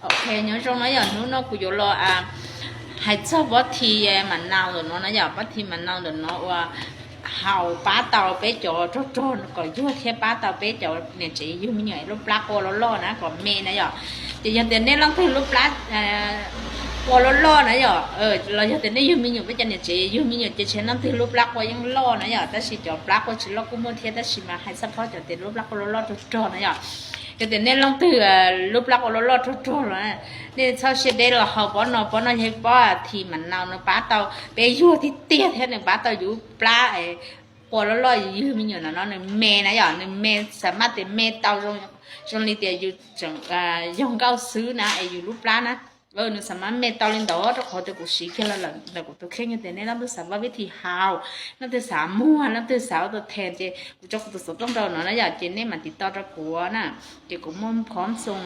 Ok, nyob zoo na yom, hnub no kuv yuav los hais txog pob thi ma nau ntawm no na yom, pob thi ma nau ntawm no uas haus pab tau peb cov rog rog kom yuag thiab pab tau peb cov niam tsev yug me nyuam lub plab qua loj loj na kom me na yom. Ces yog tias nej leej twg lub plab qua loj loj na yom, los yog tias nej yug me nyuam peb cov niam tsev yug me nyuam ces tsis hais leej twg lub plab qua yeej loj na yom, tab sis cov plab qua tsis loj kuj muaj thiab, tab sis mas hais txog phob cov tias lub plab qua loj loj rog rog na yom. Yog tias nej leej twg lub plab qua loj loj rog rog los, nej txhob siab deb los haus pob no, pob no yog pob thi ma nau no pab tau peb yuag tiag tiag thiab nws pab tau yus plab qua loj loj yug me nyuam no no nws me na yom, nws me, xam maj tias me tau zoo li tias yus tseem yog nkauj xwb na es yus lub plab na. Nws xam maj me tau li ntawd rau qhov tias kuv siv kiag los lawm ntawm kuv tus kheej, yog tias nej leej twg xav pab vib thi haus, leej twg xav muag, leej twg xav ua tus them ces kuv tso kuv tus xov tooj rau no na yom, ces nej mam tiv toj rau kuv na. Ces kuv muaj phov xoo